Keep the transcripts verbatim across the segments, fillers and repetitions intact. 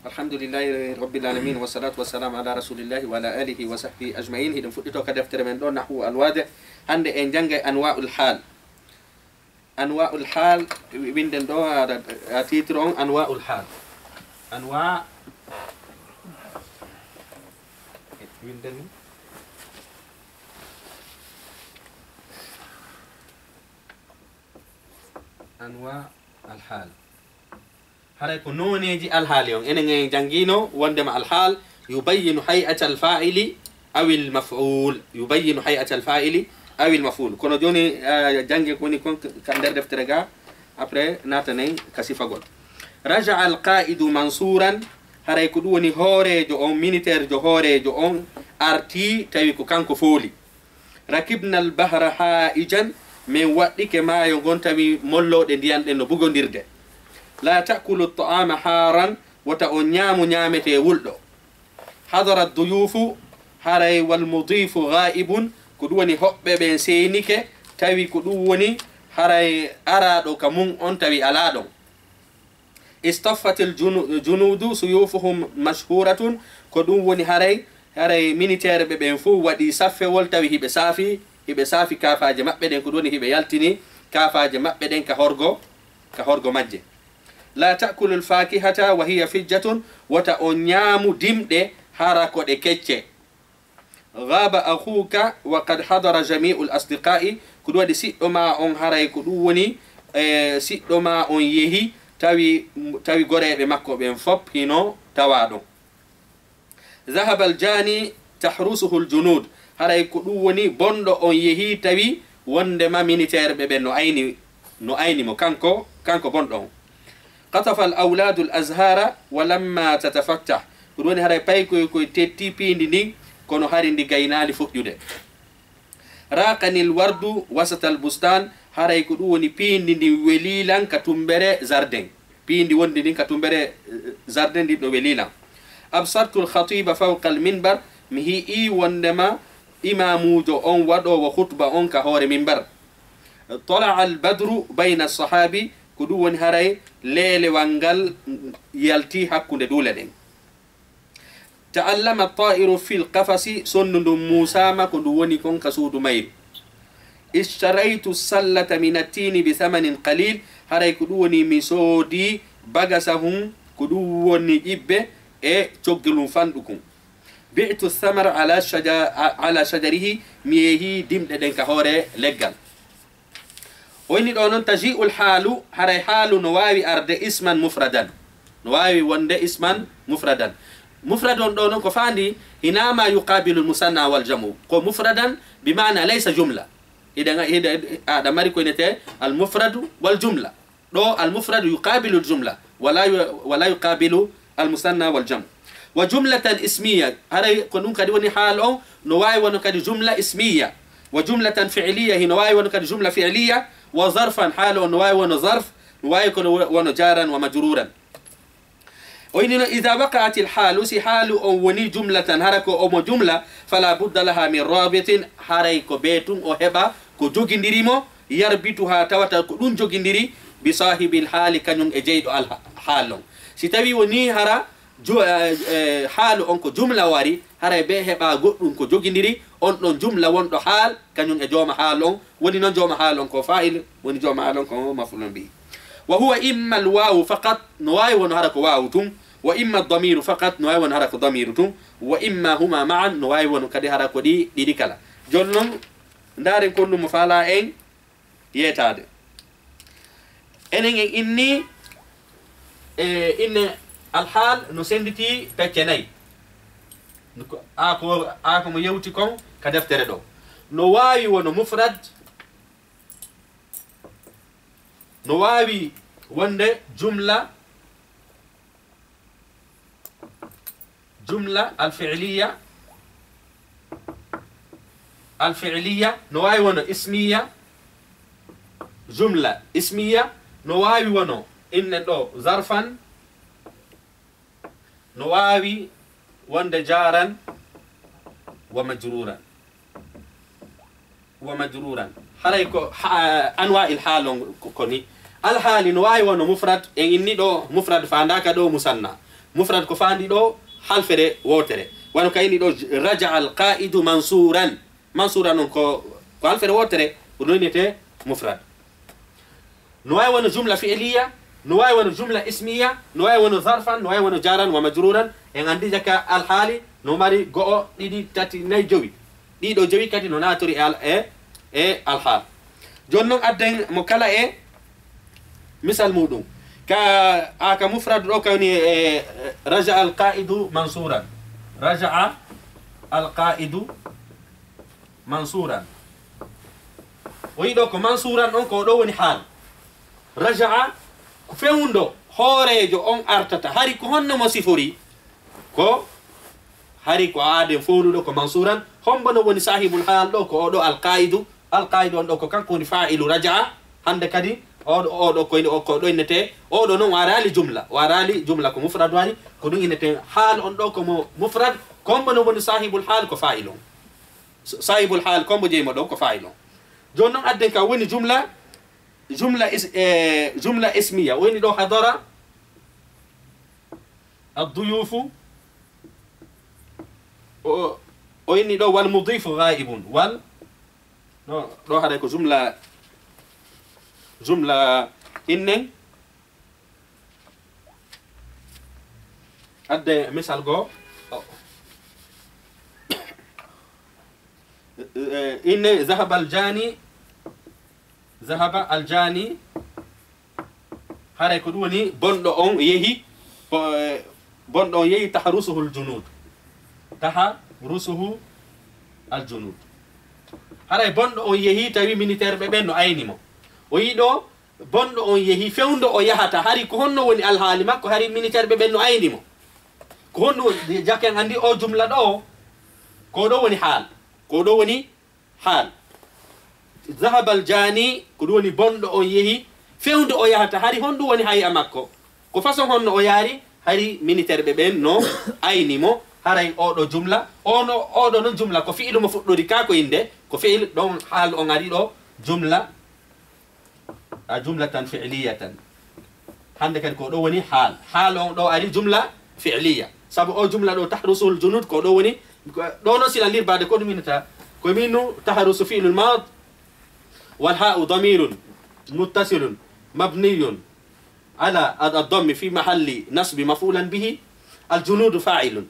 Alhamdulillahi rabbil alamin, wassalatu wassalamu ala rasulillahi wa ala alihi wa sahbihi ajmain. Hiɗen fuɗɗito ka deftere men ɗo, Nahwu Alwadih. Hannde en janngay anwa'ul hal. Anwa'ul hal, wi-, winden ɗo, a, a titre on, anwa'ul hal. Anwa, winden ni. Anwa al hal. Haray ko nooneeji alhaali on. Enen en janngiino wonndema alhaal yubayyinu hay'ata alfaa'ili aw almaf'uul. Yubayyinu hay'ata alfaa'ili aw almaf'uul. Kono jooni, eh, jannge ko woni kon ka nder deftere ga, après naatanen ka sifagol. Raja'a alqaa'idu mansuuran, haray ko ɗum woni hooreejo on, militaire jo hooreejo on artii, tawi ko kanko fooli. Rakibna albahra haa'ijan, min waɗɗike maayo ngon tawi mollooɗe ndiyan ɗen no bugondirde. La ta'kulu ta'ama haaran, wota on ñaamu ñaametee wulɗo. Hadara duyuufu, haray wal mudiifu ghaa'ibun, ko ɗum woni hoɓɓe ɓen seenike, tawi ko ɗum woni haray araaɗo ka mun on tawi alaa ɗon. Istaffatil junu-, junuudu suyuufuhum mashhuuratun, ko ɗum woni haray, haray militaire ɓe ɓen fow waɗi saffewol tawi hiɓe saafi, hiɓe saafi kaafaaje maɓɓe ɗen, ko ɗum woni hiɓe yaltini kaafaaje maɓɓe ɗen ka horgo, ka horgo majje. La ta'kulul faakihata wa hiya fijjatun, wota on ñaamu dimɗe hara ko ɗe kecce. Ghaaba akhuuka wa qad hadara jamii'ul asdiqaa'i, ko ɗum waɗi siɗɗo ma on haray ko ɗum woni, e, siɗɗo ma on yehi, tawi, tawi goreeɓe makko ɓen fop hino tawaa ɗon. Dhahabal jaani tahrusuhul junuud, haray ko ɗum woni bonɗo on yehi tawi wonndema militaire ɓe ɓen no ayni, no ayni mo kanko, kanko bonɗo on. Qatafa al awlaadu al azhaara wa lamma tatafattah. Ko ɗum woni haray paykoy koy tetti piindi ndin, kono hari ndi gaynaali fuɗɗude. Raaqani al wardu wasata al bustaan, haray ko ɗum woni piindi ndin weli lan ka tumbere jardin. Piindi wondi ndin ka tumbere, eh, jardin ndin ɗo weli lan. Absartu al khatiba fawqa al minbar, mi hi'i wonndema imaamuujo on waɗoowo khutba on ka hoore minbar. Tala'a al badru bayna as-sahaabi, ko ɗum woni haray leelewal ngal yalti hakkunde duule ɗen. Ta'allama at-taa'iru fil qafasi, sonndu ndun muusaama ko ndu woni kon ka suudu mayru. Ishtaraytu as-sallata min at-tiini bi thamanin qaliil, haray ko ɗum woni mi soodi bagasahun, ko ɗum woni ƴibbe e coggelun fanɗukun. Bi'tu ath-thamara ala shaja-, a-, ala shajarihi, mi yehi dimɗe ɗen ka hoore leggal. O inni ɗo non, taji'ul haalu, haray haalu no waawi arde isman mufradan. No waawi wonde isman mufradan. Mufrad on ɗo non ko faandi, hina ma yuqabilu al-musanna wal jam'u. Ko mufradan bi maana laysa jumla. Hiɗa, hiɗa, aɗa mari ko inete al-mufradu wal jumla. Ɗo al-mufradu yuqabilu al-jumla, wala yu-, wala yuqabilu al-musanna wal jam'. Wa jumlatan ismiya, haray ko ɗum kadi woni haal on, no waawi wono kadi jumla ismiya. Wa jumlatan fi'liya, hino waawi wono kadi jumla fi'liya. Wa zarfan, haal on no waawi wono zarf, no waawi kono wo-, wono jaran wa majruran. O inni no, idha waqa'at al-haalu, si haalu on woni jumlatan, hara ko omo jumla, fala budda laha min rabitin, haray ko bee tun o heɓa ko jogindiri mo, yarbituha, tawata ko ɗum jogindiri, bi saahibil haali, kañum e jeyɗo al-, haal on. Si tawi woni hara ju-, eh, eh, haalu on ko jumla wari, haray bee heɓa goɗɗum ko jogindiri, on ɗon jumla wonɗo haal, kañum e jooma haal on, woni non jooma haal on ko fa'il, woni jooma haal on ko maf'ulun bihi. Wa huwa imma al-waawu faqat, no waawi wono hara ko waawu tun, wa imma ad-damiiru faqat, no waawi wono hara ko damiiru tun, wa imma huma ma'an, no waawi wono kadi hara ko ɗi ɗiɗi kala. Jooni non, ndaaren ko honɗum mo faalaa en yeetaade. Enen en inni, e, inne alhaal no sennditi pecce nayi. Ko, a ko, a ko mo yewti kon ka deftere ɗo. No waawi wono mufrad, no waawi wonde jumla, jumla alfi'liya, alfi'liya, no waawi wono ismiya, jumla ismiya, no waawi wono inne ɗo zarfan, no waawi wonde jaran wa majruran. Wa majruran. Haray ko ha-, anwa'il haal on ko, ko ni. Alhaali no waawi wono mufrad, en inni ɗo mufrad faandaaka ɗo musanna. Mufrad ko faandi ɗo halfere wootere. Wano ka inni ɗo, raja al qaidu mansuran. Mansuran on ko, ko halfere wootere, ko ɗum innete mufrad. No waawi wano jumla fi'liya, no waawi wano jumla ismiya, no waawi wano zarfan, no waawi wano jaran wa majruran. En anndi jaka alhaali no mari go'o, ɗiɗi, tati, nayi, jowi. Ɗiɗo, jowi kadi no naatori e al-, e, e alhaal. Jooni non adden mo kala e misal muɗum. Ka, a ka mufrad ɗo ka woni e, raja al qaidu mansuran. Raja al qaidu mansuran. O yiɗo ko mansuran on ko ɗo woni haal. Raja'a ko fewndo hooreejo on artata. Hari ko honno mo sifori? Ko hari ko aaden fowluɗo ko mansuran. Hombo no woni sahibul haal ɗo? Ko oɗo alqaidu. Alqaidu on ɗo ko kanko woni fa'ilu raja'a. Hande kadi oɗo, oɗo ko, ko ɗo innete. Oɗo non o araali jumla. O araali jumla ko mufrad wari. Ko ɗum innete haal on ɗo ko mo mufrad. Ko hombo no woni sahibul haal? Ko fa'il on. S-, sahibul haal ko hombo jeyi mo ɗo? Ko fa'il on. Jooni non adden ka woni jumla, jumla is-, eh, jumla ismiya. O inni ɗo hadara ad-duyufu. O, o inni ɗo wal mudifu ghaibun. Wal, no, ɗo haɗa ko jumla, jumla innen. Adde misal goo. Eh, inne zahaba al jani, zahaba al jani. Haray ko ɗum woni bonɗo on yehi, bo-, eh, bonɗo on yehi tahrusuhu al junud. Tahrusuhu al junud. Haray bonɗo on yehi tawi militaire ɓe ɓen no ayni mo. O yiɗo bonɗo on yehi, fewndo o yahata, hari ko honno woni alhaali makko, hari militaire ɓe ɓen no ayni mo. Ko honɗum woni, jaka en anndi o jumla ɗo, ko ɗo woni haal, ko ɗo woni haal. Zahabal jani, ko ɗum woni bonɗo on yehi, fewndo o yahata, hari honɗum woni hay'a makko? Ko façon honno o yaari? Hari militaire ɓe ɓen no ayni mo, haray oɗo jumla, ono, oɗo non jumla, ko fi'ilu mo fuɗɗori ka ko innde, ko fi'il ɗon haal on ari ɗo, jumla. A jumlatan fi'liyatan. Hande kadi ko ɗo woni haal. Haal on ɗo ari jumla fi'liya. Sabu o jumla ɗo tahrusul junud ko ɗo woni, ɗo no sila lirbaade ko ɗum innata. Ko minu tahrusu fi'lul mad wal ha'u damirun muttasilun mabniyun ala ad-, ad-dammi fi mahalli nasbi maf'ulan bihi. Al junudu fa'ilun.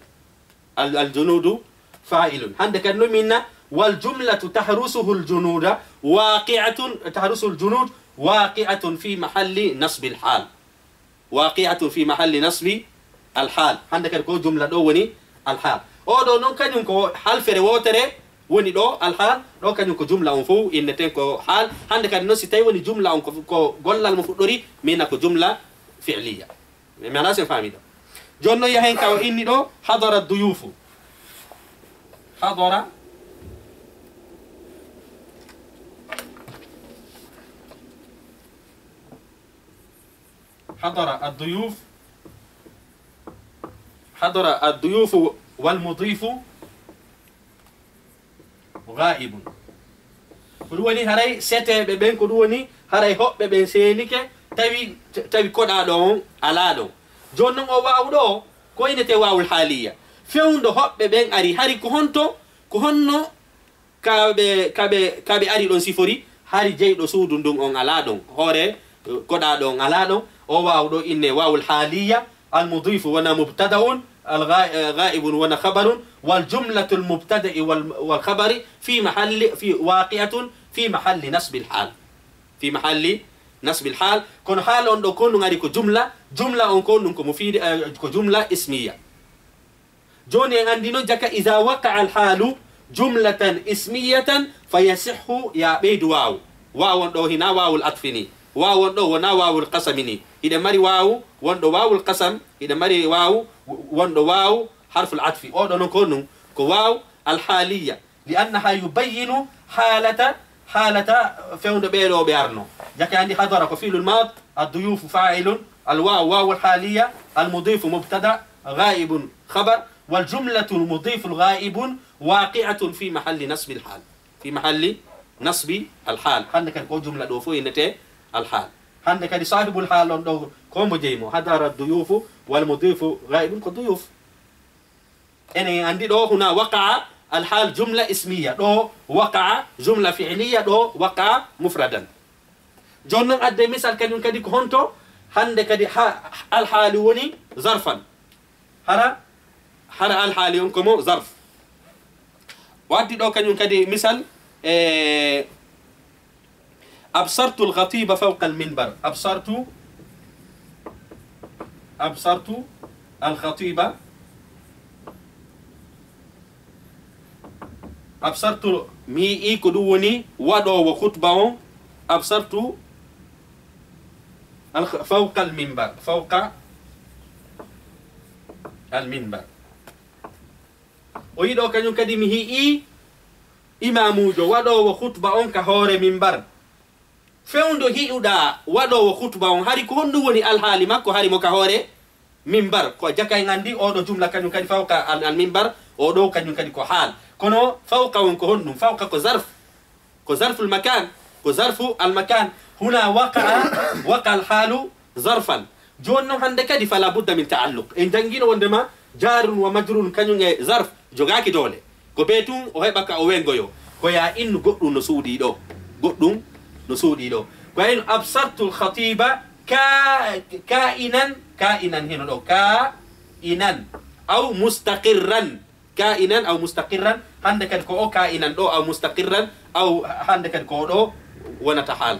Al-, al junudu fa'ilun. Hande kadi no minna, wal jumlatu tahrusuhu al junuda waqi'atun, tahrusu al junud waqi'atun fi mahalli nasbi al hal. Waqi'atun fi mahalli nasbi al hal. Hande kadi ko jumla ɗo woni al hal. O ɗo non kañum ko halfere wootere woni ɗo al hal. Ɗo kañum ko jumla on fow inneten ko hal. Hande kadi non si tawi woni jumla on ko, ko gollal mo fuɗɗori, minna ko jumla fi'liya. Mi, mi alaa si en faami ɗo. Jooni non yahen ka o inni ɗo, hadara duyufu. Hadara, hadara ad-duyuf. Hadara ad-duyufu wal mudifu ghaibun. Ko ɗum woni haray seteeɓe ɓen, ko ɗum woni haray hoɓɓe ɓen seenike, tawi, tawi koɗaaɗo on alaa ɗon. Jooni non o waawu ɗo, ko innete waawul haaliya. Fewndo hoɓɓe ɓen ari, hari ko honto, ko honno ka ɓe, ka ɓe, ka ɓe ari ɗon sifori, hari jeyɗo suudu ndun on alaa ɗon. Hoore, eh, koɗaaɗo on alaa ɗon. O waawu ɗo inne waawul haaliya, Al-mudifu wona mubtada'un, al-gha-, eh, ghaibun wona khabarun, wal jumlatul mubtada'i wal, wal khabari fi mahalli, fi waqi'atun fi mahalli nasbil hal. Fi mahalli nasbil hal. Kono hal on ɗo ko ɗum ari ko jumla, jumla on ko ɗum ko mufiid, eh, ko jumla ismiya. Jooni en anndi non jaka iza waqa'a al halu jumlatan ismiyatan fa yasihhu, ya ɓeydu waaw. Waaw on ɗo hina waawul atfi ni. Waaw on ɗo wona waawul qasami ni. Hiɗen mari waaw wonɗo waawul qasam, hiɗen mari waaw wonɗo waaw harful atfi. Oɗo non ko nun ko waaw al haliya. Li annaha yubayyinu halata, halata fewndo ɓeeɗo ɓe arno. Jaka anndi hadara ko fi'lul mad, ad-duyufu fa'ilun, al waw wawul haliya, al mudifu mubtada, ghaibun khabar, wal jumlatu mudiful ghaibun waqi'atun fi mahalli nasbil hal. Fi mahalli nasbi al hal. Hande kadi ko jumla ɗo fof innete al hal. Hannde kadi sahibul hal on ɗo, ko mbo jeyi mo? Hadara duyufu wal mudifu ghaibun ko duyuf. Enen anndi ɗo huna waqa'a al hal jumla ismiya, ɗo waqa'a jumla fi'liya, ɗo waqa'a mufradan. Jooni noon adde misal kañum kadi ko honto? Hannde kadi ha-, al hali woni zarfan. Hara, hara al hali on ko mo zarf. O addi ɗo kañum kadi misal, e, absartu al khatiba fawqa al minbar. Absartu, absartu al khatiba. Absartu, mi yi'i ko ɗum woni waɗoowo khutba on. Absartu al kh-, fawqa al minbar. Fawqa al minbar. O yiɗo kañum kadi mi yi'i imamuujo waɗoowo khutba on ka hoore minbar. Fewndo hi'uɗaa waɗoowo khutba on, hari ko honɗum woni alhaali makko, hari mo ka hoore minbar? Ko jaka en anndi, oɗo jumla kañum kadi fawqa al, al minbar, oɗo kañum kadi ko haal. Kono fawqa on ko honɗum? Fawqa ko zarf. Ko zarful makan. Ko zarfu al makan. Huna waqa, waqa al halu zarfan. Jooni noon hannde kadi fala budda min ta'alluq. En janngino wondema jarun wa majrun kañum e zarf jogaaki doole. Ko bee tun o heɓa ka o wengoyo. Ko ya innu goɗɗum no suuɗii ɗo. Goɗɗum no suuɗii ɗo. Ko ya innu absartul khatiba ka-, ka'inan, ka'inan hino ɗo. Ka'inan. Aw mustaqirran. Ka'inan aw mustaqirran. Hannde kadi ko o ka'inan ɗo aw mustaqirran. Aw hannde kadi ko o ɗo wonata haal.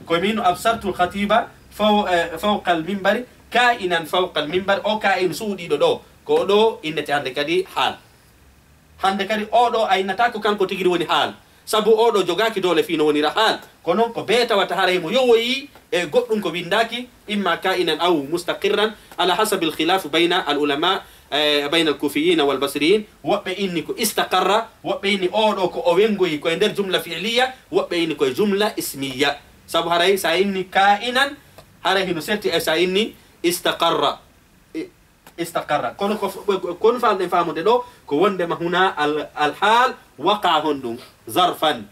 Ko min absartul khatiba faw-, eh, fawqal minbari. Ka'inan fawqal minbar. O ka'in suuɗiiɗo ɗo. Ko o ɗo innete hannde kadi haal. Hannde kadi, oo ɗoo a innata ko kanko tigi woni haal. Sabu oo ɗoo jogaaki doole fii no wonira haal. Ko noon ko bee tawata haray mo yowoyii e goɗɗum ko winndaaki, imma kainan aw mustaqirran, ala hasabil khilaf bayna al ulama, eh, bayna al kufiyina wal basriyin. Woɓɓe inni ko istaqarra, woɓɓe inni oo ɗoo ko o wenngoyi ko e nder jumla fi'liya, woɓɓe inni ko e jumla ismiya. Sabu haray so a inni kainan, haray hino serti e so a inni istaqarra. I-, istaqarra. Kono ko f-, ko, ko faalɗen faamude ɗoo, ko wondema huna al, al hal waqa honɗum? Zarfan.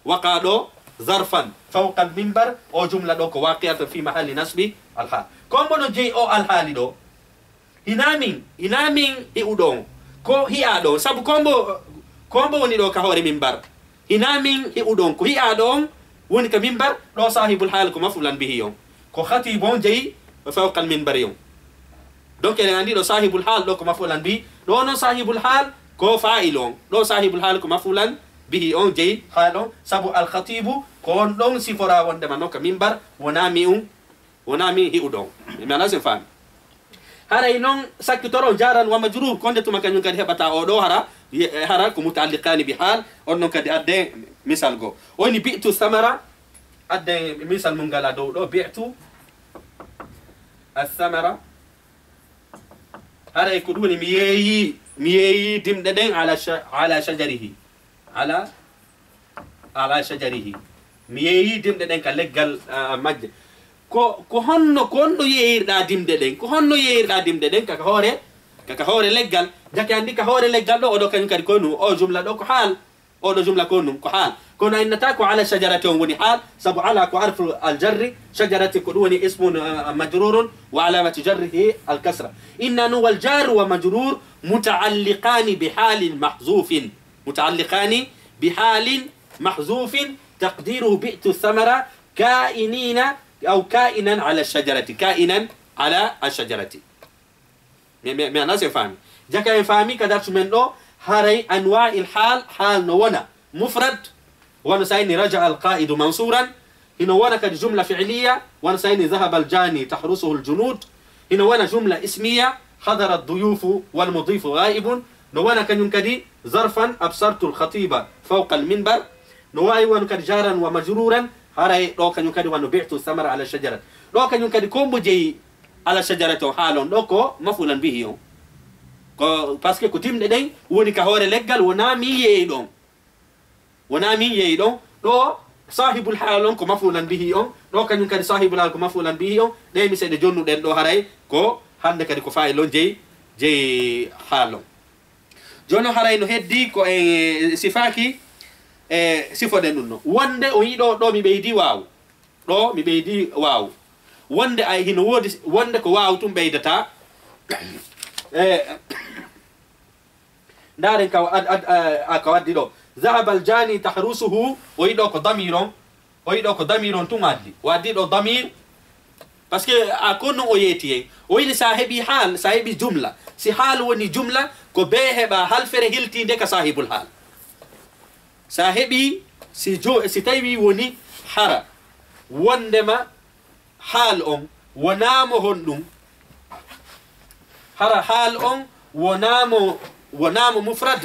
Waqa ɗoo zarfan. Fawqal minbar, o jumla ɗoo ko waqi'atan fi mahalli nasbi al hal. Ko mbo no jeyi o al hali ɗoo? Hina min, hina min hi'uɗo on. Ko hi'aaɗo on. Sabu ko mbo, ko mbo woni ɗoo ka hoore minbar. Hina min hi'uɗo on. Ko hi'aaɗo on woni ka minbar, ɗoo sahibul hal ko mafulan bihi on. Ko khatibu on jeyi fawqal minbari on. Donc, eɗen anndi ɗoo sahibul hal ɗoo ko mafulan bihi. Ɗoo noon sahibul hal ko fa'il on. Ɗoo sahibul hal ko mafulan bihi on jeyi hal on. Sabu al khatibu ko on ɗon sifora wondema no ka minbar, wona mi un, wona mi hi'uɗo on. Mi ala sen faami. Haray noon sakkitoro jaran wa majrur, ko nde tuma kañum kadi heɓata oo ɗoo hara, ye-, hara ko muta'alliqani bi hal, on noon kadi adde misal goo. O woni bi'tu samara, adde misal mum ngal a dow ɗoo, bi'tu as-samara. Haray ko ɗum woni mi yeeyi, mi yeeyi dimɗe ɗen ala sha-, ala shajarihi. Ala, ala shajarihi. Mi yeeyi dimɗe ɗen ka leggal, ah, majje. Ko, ko honno, ko honno yeeyirɗaa dimɗe ɗen? Ko honno yeeyirɗaa dimɗe ɗen? Ka, ka hoore, ka, ka hoore leggal. Jake anndi ka hoore leggal ɗoo, oo ɗoo kañum kadi ko nu, oo jumla ɗoo ko haal. Oo ɗoo jumla ko nun, ko haal. Kono a innata ko ala shajarati on woni haal, sabu ala ko harfu al jarri, shajarati ko ɗum woni ismun, ah, majrurun, wa alamatu jarrihi al kasra. Inna nun wal jaru wa majrur muta'alliqani bi halin mahzufin. متعلقان بحال محذوف تقديره بعت الثمر كائنين أو كائنا على الشجرة، كائنا على الشجرة. Mi, mi, mi anndaa si en faami. Jaka en faami ka darsu men ɗoo, haray anwa'il hal, hal no wona mufrad, wano sayni raja al qa'idu mansuran, hino wona kadi jumla fi'liya, wano sayni dhahaba al jani tahrusuhu al junud, hino wona jumla ismiya, hadara ad duyufu wal mudifu ghaibun, no wona kañum kadi zarfan absartu al khatiba fawqa al minbar, no waawi won kadi jaran wa majruran, haray ɗoo kañum kadi wano bi'tu samara ala shajara. Ɗoo kañum kadi ko mbo jeyi ala shajarati on, hal on ɗoo ko mafulan bihi on. Ko, parce que ko dimɗe ɗen woni ka hoore leggal, wonaa mi yeeyi ɗon. Wonaa min yeeyi ɗon. Ɗoo sahibul hal on ko mafulan bihi on. Ɗoo kañum kadi sahibul hal ko mafulan bihi on. Ɗee miseɗe jonnuɗen ɗoo haray ko hannde kadi ko fa'il on jeyi, jeyi hal on. Jooni haray no heddi ko e sifaaki, e sifoɗen ɗum no. Wonde o yiɗo ɗoo mi ɓeydi waaw. Ɗo mi ɓeydi waaw. Wonde ay hino woodi, wonde ko waaw tun ɓeydata. E, ndaaren ka, ad, ad, a, a ka waddi ɗo. Zahaba al jani tahrusuhu, o yiɗo ko damir on. O yiɗo ko damir on tun addi. O addi ɗo damir. Parce que a ko non o yeeti en. O yiɗi sa heɓi hal, sa heɓi jumla. Si hal woni jumla, ko be heɓa halfere hiltinde ka sahibul hal. Sa heɓi, si jo, si tawi woni hara. Wondema hal on, wonamo honɗum. Hara hal on, wonamo, wonamo mufrad,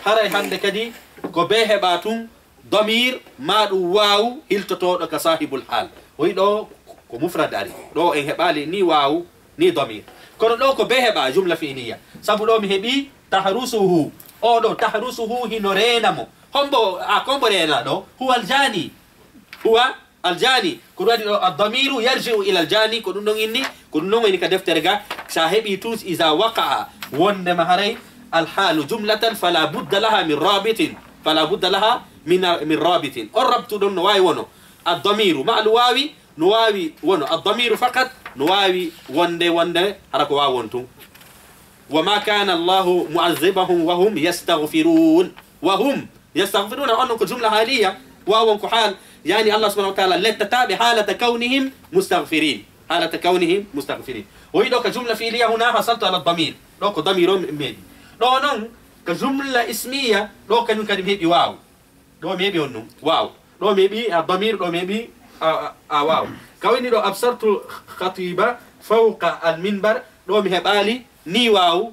haray hande kadi ko be heɓa tun damir, ma ɗum waaw hiltotoɗo ka sahibul hal. O yiɗo ko mufrad ari. Ɗo en heɓali ni waaw, ni damir. Kono ɗo ko be heɓa jumla fi'liya. Sabu ɗo mi heɓi tahrusuhu. O ɗo tahrusuhu hino reena mo. Hombo, a kombo reena ɗo? Huwa al jani. Huwa al jani. Ko ɗum waɗi ɗo, ad damiru yarji'u ila al jani. Ko ɗum ɗon inni, ko ɗum ɗon woni ka deftere ga. Sa heɓi tun iza waqa'a. Wondema haray al halu jumlatan fala budda laha min rabitin. Fala budda laha min, min rabitin. On rabtu ɗon no wawi wono. Ad damiru ma al wawi, no waawi wono ad damiru faqat, no waawi wonde, wonde hara ko waawi won tun. Wa ma kana Allahu mu'azzibahum wa hum yastaghfirun. Wa hum yastaghfiruna, on ko jumla haliya, waawon ko hal. Yani Allah subhanahu wa ta'ala lettataɓe halata kawnihim mustaghfirin. Halata kawnihim mustaghfirin. O yiɗo ka jumla fi'liya huna hasaltu ala damir. Ɗo ko damir on meɗi. Ɗo non ka jumla ismiya, ɗo kañum kadi mi heɓi waaw. Ɗo mi heɓi on ɗum. Waaw. Ɗo mi heɓi a damir, ɗo mi heɓi a, a, a waaw. Ka woni ɗo absartu khatiba fawqa al minbar, ɗo mi heɓali ni waaw.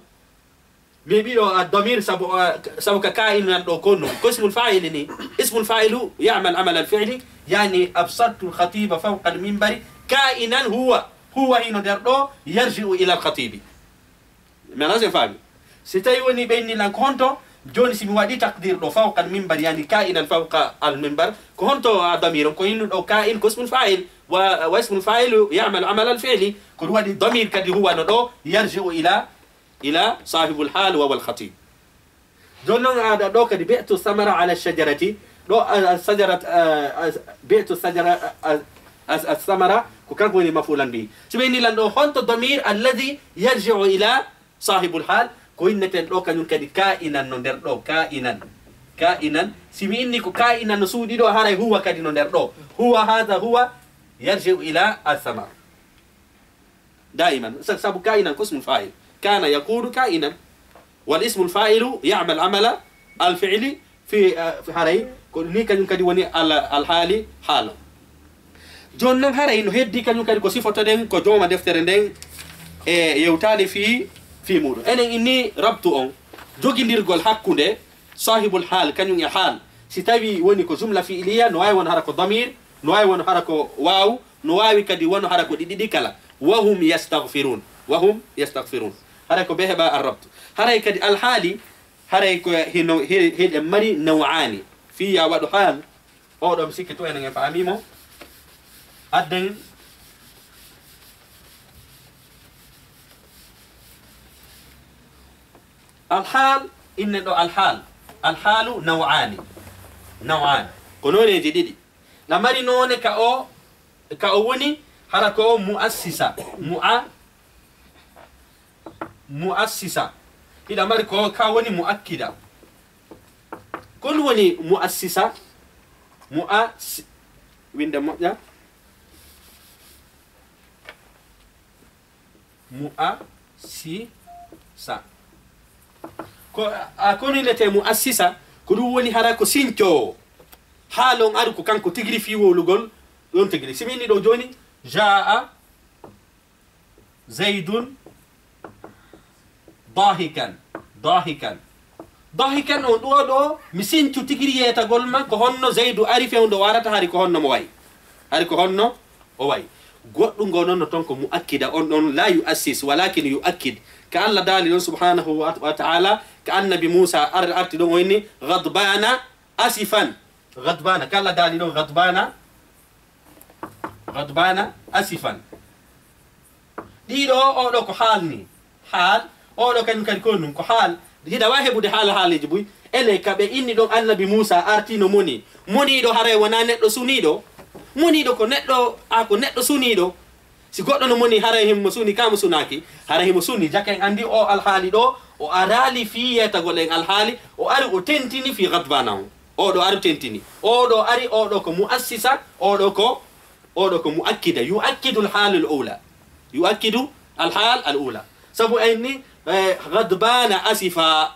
Mi heɓi ɗo a damir sabu, a, sabu ka ka'in nan ɗo konno. Ko ismul fa'il ni. Ismul fa'ilu ya'mal amal al fi'li. Yani absartu al khatiba fawqa al minbari. Ka'inan huwa. Huwa hino nder ɗo yarji'u ila al khatibi. Mi ala se faami. Si tawi woni ɓe inni lan ko honto, joni si mi waɗi takdir ɗo fawqa al minbar, yani ka'inan fawqa al minbar, ko honto a damir on? Ko hinnu ɗo ka'in ko ismul fa'il, wa, wa ismul fa'il ya'malu amal al fi'li, ko ɗum waɗi damir kadi huwa no ɗo, yarji'u ila, ila sahibul hal wa wal khatib. Joni non aɗa ɗo kadi bi'tu samara ala shajarati, ɗo a, a, sajarat, a, a, bi'tu sajara, a, a, a, samara, ko kanko woni mafulan bi. Si ɓe inni lan ɗo, honto damir alladhi yarji'u ila sahibul hal, ko inneten ɗo kañum kadi ka'inan no nder ɗo, ka'inan. Ka'inan. Si mi inni ko ka'inan no suuɗi ɗo, haray huwa kadi no nder ɗo. Huwa, hadha huwa, yarji'u ila al samar. Daiman, sa-, sabu ka'inan ko ismul fa'il. Kana yakunu ka'inan. Wal ismul fa'ilu ya'mal amala al fi'li fi, ah, fi haray. Ko ni kañum kadi woni al, al hali hala. Joni non haray no heddi kañum kadi ko sifotoɗen ko jooma deftere nden e yewtani fi, fi muɗum. Enen inni rabtu on, jogindirgol hakkunde sahibul hal kañum e hal. Si tawi woni ko jumla fi'liya, no wawi won hara ko damir, no wawi won hara ko waw, no wawi kadi won hara ko ɗiɗi ɗi kala. Wa hum yastaghfirun. Wa hum yastaghfirun. Haray ko be heɓa arrabtu. Haray kadi alhaali, haray ko hino, hi-, hiɗen mari naw'ani. Fi ya waɗu hal, oɗo mi sikki to enen en faami mo. Adden alhal, innen ɗo alhal. Alhalu naw'ani. Naw'ani. Ko nooneeji ɗiɗi. Na mari noone ka o, ka o woni, hara ko o mu'assisa. Mu'a-, mu'assisa. Hiɗa mari ko ka woni mu'akkida. Ko ɗum woni mu'assisa? Mu'assi-, winde moƴƴa. Mu'assisa. Ko, a, ko ni nete mu'assisa, ko ɗum woni hara ko sincoowo. Haalon aru ko kanko tigiri fii wowlugol ɗon tigiri. Si mi inni ɗo jooni, jaa'a Zaydun dahikan. Dahikan. Dahikan on ɗo ɗo, mi sincu tigiri yeetagol ma, ko honno Zaydu ari fewndo warata, hari ko honno mo wayi. Hari ko honno o wayi. Goɗɗum ngo noon no ton ko mu'akkida, on ɗon la yu'assis, walakin yu'akkid. Ka Allah daali ɗon subhanahu wa, wa ta'ala, ka annabi Musa ar-, arti ɗon o inni, ghadbana asifan. Ghadbana, ka Allah daali ɗon ghadbana, ghadbana asifan. Ɗiɗo, o ɗo ko haal ni. Haal, o ɗo kañum kadi ko ɗum, ko haal. Hiɗa wawi heɓude haala haaleji buy. Ele ka ɓe inni ɗon annabi Musa artino moni. Moniɗo haray wona neɗɗo suniɗo. Moniiɗo ko neɗɗo, a ko neɗɗo suniiɗo. Si goɗɗo no moni, haray himo suni, ka mo sunaaki, haray himo suni. Jaka en anndi o alhaali ɗo, o araali fii yeetagol en alhaali, o ari o tentini fii Ghadbana on. O ɗo ari tentini. O ɗo ari, o ɗo ko muassisa, o ɗo ko, o ɗo ko muakkida. Yuakkidu alhaalul ula. Yuakkidu alhaal al ula. Sabu en ni, eh, Ghadbana asifa.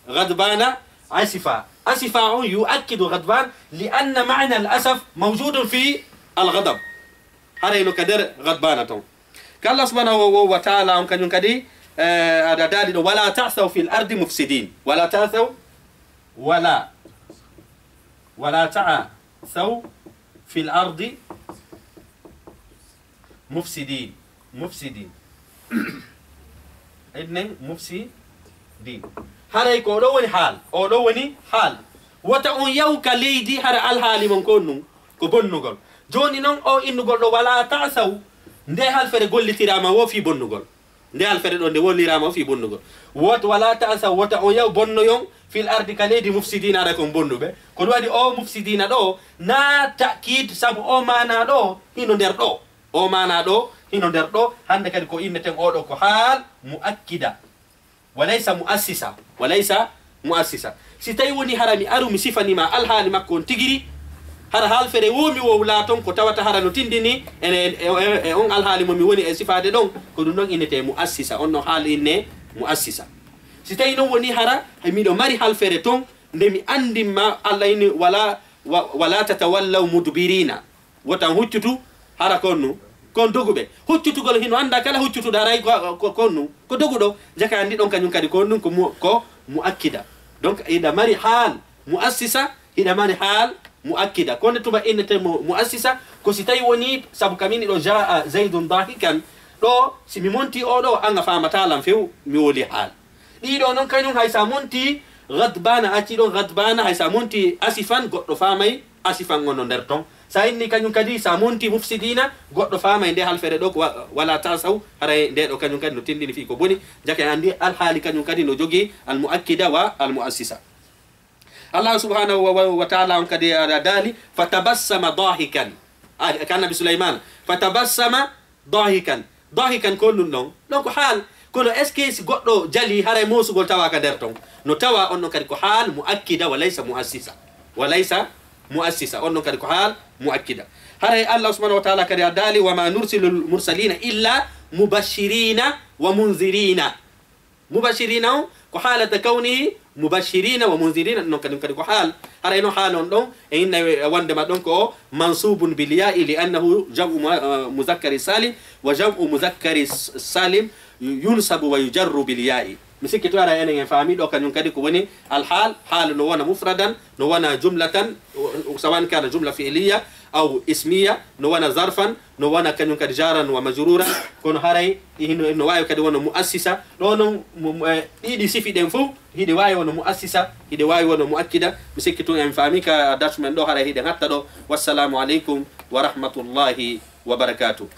Ghadbana asifa. Asifa on yuakkidu Ghadban, li anna maana al asaf mawjudun fi al ghadab. Haray no ka nder Ghadbana ton. Ka Allah subhanahu wa, wa ta'ala on kañum kadi, eh, aɗa daali ɗo, "Wala ta'thaw fil ardi mufsidin." Wala ta'thaw, wala, wala ta'thaw fil ardi mufsidin. Mufsidin. Enen mufsidin. Haray ko o ɗo woni haal. O ɗo woni haal. Wota on yahu ka leydi hara alhaali mon kon nun ko bonnugol. Jooni non o innugol ɗo wala ta'thaw, nde halfere gollitiraama wo fii bonnugol. Nde halfere ɗo nde wolliraama wo fii bonnugol. Wot-, wala ta'thaw, wota on yahu bonnoyon fil ardi ka leydi mufsidina, hara kon bonnuɓe. Ko ɗum waɗi o mufsidina ɗo, na ta'kid, sabu o maana ɗo hino nder ɗo. O maana ɗo hino nder ɗo. Hannde kadi ko inneten o ɗo ko haal muakkida. Walaysa muassisa. Walaysa muassisa. Si tawi woni hara mi aru mi sifani ma alhaali makko on tigiri, hara halfere wo mi wowla ton ko tawata hara no tindini e, e, e, e on alhaali mo mi woni e sifaade ɗon, ko ɗum ɗon innete muassisa. On no haal inne muassisa. Si tawi non woni hara hay miɗo mari halfere ton, nde mi anndin ma Allah inni wala, wa-, wala tatawallaw mudbirina. Wota on huccutu hara kon nun. Kon doguɓe. Huccutugol hino annda kala huccutuɗo haray ko, ko, kon nun. Ko doguɗo. Jaka anndi ɗon kañum kadi kon nun ko mu-, ko muakkida. Donc, hiɗa mari haal muassisa, hiɗa mari haal muakkida. Ko nde tuma innete mu-, muassisa, ko si tawi woni, sabu kamini ɗo jaa zaidun dahikan, ɗo si mi monti o ɗo, an a faamataa lan few, mi woli haal. Ɗiɗo non kañum hay sa monti ghadbana, acci ɗon ghadbana, hay sa monti asifan, goɗɗo faamay asifan on no nder ton. Sa inni kañum kadi, sa monti mufsidina, goɗɗo faamay nde halfere ɗo ko wa-, wala ta'thaw, haray nde ɗo kañum kadi no tindini fii ko boni, jaka en anndi alhaali kañum kadi no jogii al muakkida wa al muassisa. Allah subhanahu wa, wa, wa ta'ala on kadi aɗa daali, "Fatabassama dahikan." Ah, ka Annabi Sulaiman. "Fatabassama dahikan." Dahikan ko ɗum ɗon. Ɗon ko haal. Kono est-ce que si goɗɗo jali haray moosugol tawa ka nder ton? No tawa on ɗon kadi ko haal muakkida wa laysa muassisa. Wa laysa muassisa. On ɗon kadi ko haal muakkida. Haray Allah subhanahu wa ta'ala kadi a daali, "Wa ma nursilul mursalina illa mubashirina wa munzirina." Mubashirina on ko haalata kawnihi mubashirina wa munzirina, ɗum ɗon kadi, kadi ko haal. Haray no haal on ɗon, e inna e wonde ma ɗon ko mansubun bil ya'i li annahu jam'u mu-, eh, muzakkari salim, wa jam'u muzakkari s-, salim yu-, yunsabu wa yujarru bil ya'i. Mi sikki to ara enen en faami ɗo kañum kadi ko woni al hal, hal no wona mufradan, no wona jumlatan, o, o, sawan kana jumla fi'liya aw ismiya, no wona zarfan, no wona kañum kadi jaran wa majruran, kono haray hino, no waawi kadi wona muassisa. Ɗo non, mu-, mu-, eh, ɗiɗi sifi ɗen fof, hiɗe waawi wona muassisa, hiɗe waawi wona muakkida. Mi sikki tun en faami ka darsu men ɗo, haray hiɗen hatta ɗo. Wassalamu aleykum wa rahmatullahi wa barakatuh.